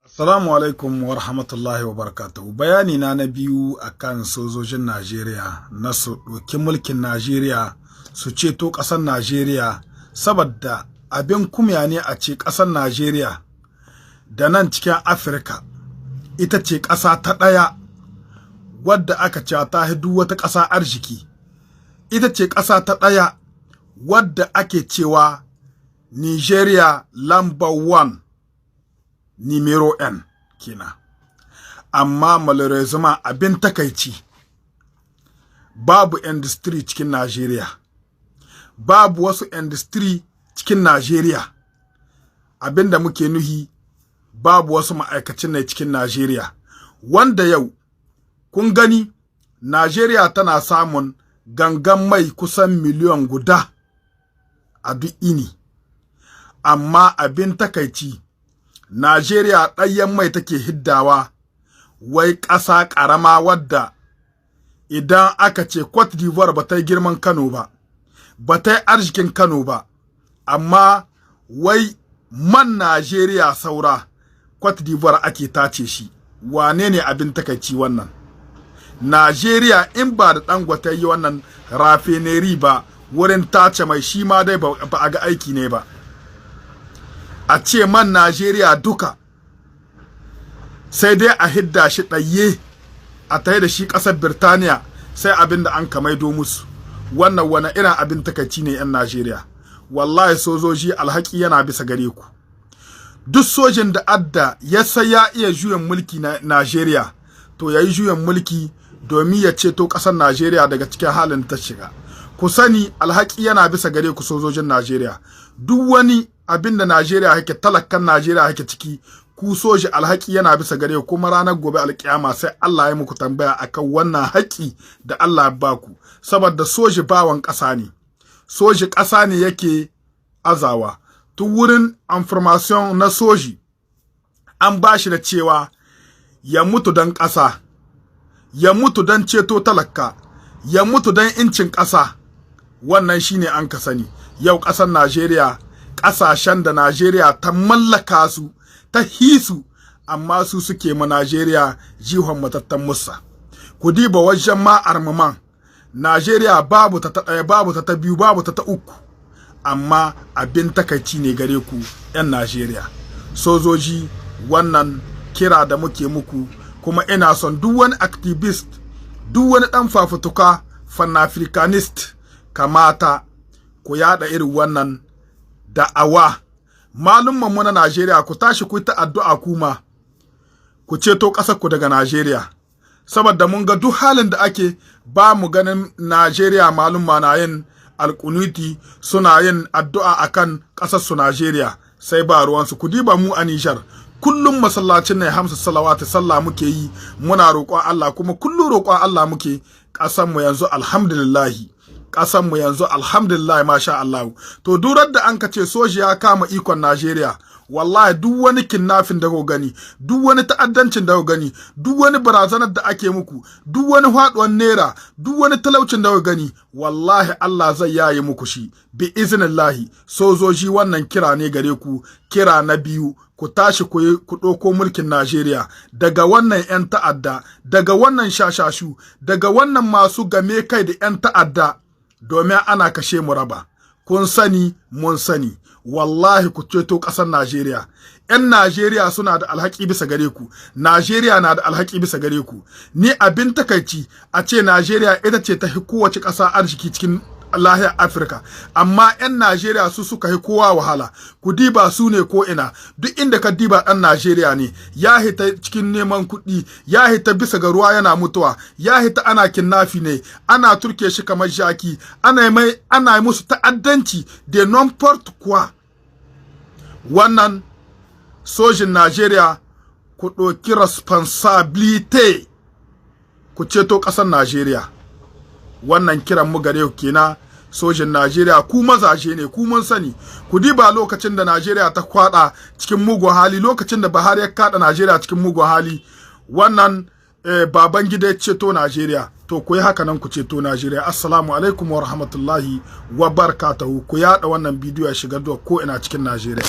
Assalamu alaikum wa rahmatullahi wa barakatuhu. Bayani na na biyu akan sojojin Najeriya na su ɗauki mulkin Najeriya, su ceto ƙasar Najeriya, saboda abin kumya ne a ce ƙasar Najeriya da nan cikin Afirka ita ce ƙasa ta ɗaya wadda aka ce ta duk wata ƙasa arziki. Ita ce ƙasa ta ɗaya wadda ake cewa Nigeria number one, numéro un kenan. Amma malheureusement, abin takaici, babu industry cikin Najeriya, babu wasu industry cikin Najeriya. Abin da muke nuhi, babu wasu ma'aikacin ne cikin Najeriya, wanda yau kun gani Najeriya tana samun gangan mai kusan miliyan 1 a duk ini. Amma abin takaici, Najeriya ɗanyen mai take hiddawa, wai ƙasa ƙarama wadda idan aka ce Cote d'Ivoire ba ta yi girman Kano ba, ba ta yi arzikin Kano ba, amma wai man Najeriya saura Cote d'Ivoire ake tace shi. Wane ne abin takaici wannan? Najeriya in ba da Dangote yi wannan raffinerie ba wurin tace mai, shi ma dai ba a ga aiki ne ba. A ce man Najeriya duka sai dai a hidda shi ɗaye a tayi da shi ƙasar Birtaniya, sai abin da an kamaido musu. Wannan wani irin abin takaici ne, 'yan Najeriya? Wallahi sojoji, alhaki yana bisa gare ku. Duk sojin da adda ya sai ya iya juyin mulki na Najeriya, to ya yi juyin mulki domin ya ceto ƙasar Najeriya daga cikin halin ta shiga. Ku sani, alhaki yana bisa gare ku, sojojin Najeriya. Duk wani abin da Najeriya yake, talakan Najeriya yake ciki, ku soji alhaki yana bisa gare ku. Kuma ranar gobe alkiyama sai Allah ya muku tambaya akan wannan haƙi da Allah ya baku, saboda soji bawan ƙasa ne, soji ƙasa ne yake azawa. Tun wurin information na soji an ba shi da cewa ya mutu don ƙasa, ya mutu don ceto talaka, ya mutu don incin ƙasa. Wannan shine an ka sani. Yau ƙasar Najeriya, ƙasashen da Najeriya ta mallaka su ta hisu, amma su suke ma Najeriya jihon matattan musa. Ku diba wajen ma armament, Najeriya babu ta ta ɗaya, babu ta ta biyu, babu ta ta uku. Amma abin takaici ne gare ku 'yan Najeriya, sojoji, wannan kira da muke muku. Kuma ina son duk wani activist, duk wani ɗan fafutuka panafricanist, kamata ku yada irin wannan da'awa. Malumman mu na Najeriya, ku tashi ku ta addu'a, kuma ku ceto ƙasar ku daga Najeriya, saboda mun ga duk halin da ake ba mu ganin Najeriya malumma na yin alkunuti, suna yin addu'a akan ƙasar su Najeriya, sai ba ruwansu. Ku diba mu a Nijar, kullum masallacin ne hamsa salawatu sallah muke yi, muna roƙon Allah, kuma kullum roƙon Allah muke. Ƙasar mu yanzu alhamdulillahi, ƙasar mu yanzu alhamdulillah, masha Allah. To durar da an ka ce soji ya kama ikon Najeriya, wallahi duk wani kidnapping da ku gani, duk wani ta'addancin da ku gani, duk wani barazanar da ake muku, duk wani faduwar naira, duk wani talaucin da ku gani, wallahi Allah zai yaye muku shi bi iznillahi. Sojoji, wannan kira ne gare ku, kira na biyu. Ku tashi ku ɗauko mulkin Najeriya daga wannan 'yan ta'adda, daga wannan shashashu, daga wannan masu game kai da 'yan ta'adda, domin ana kashe mu raba. Kun sani, mun sani. Wallahi ku ceto ƙasar Najeriya. 'Yan Najeriya suna da alhaki bisa gare ku, Najeriya na da alhaki bisa gare ku. Ni abin takaici a ce Najeriya ita ce ta fi kowace ƙasa arziki cikin lahiyar Afirka, amma 'yan Najeriya su suka yi kowa wahala. Ku diba, su ne ko ina, duk inda ka diba ɗan Najeriya ne ya hita cikin neman kuɗi, ya hita bisa ga ruwa yana mutuwa, ya hita ana kidnapping ne, ana turke shi kamar jaki, ana mai, ana musu ta'addanci de n'importe quoi. Wannan sojin Najeriya, ku ɗauki responsabilité, ku ceto ƙasar Najeriya. Wannan kiran mu gare ku kenan, sojin Najeriya. Ku mazaje ne, ku mun sani. Ku diba lokacin da Najeriya ta kwada cikin mugun hali, lokacin da Buhari ya kada Najeriya cikin mugun hali, wannan Babangida ya ceto Najeriya. To ku yi haka nan, ku ceto Najeriya. Assalamu alaikum wa rahmatullahi wa barakatuhu. Ku yada wannan bidiyo ya shiga ko ina cikin Najeriya.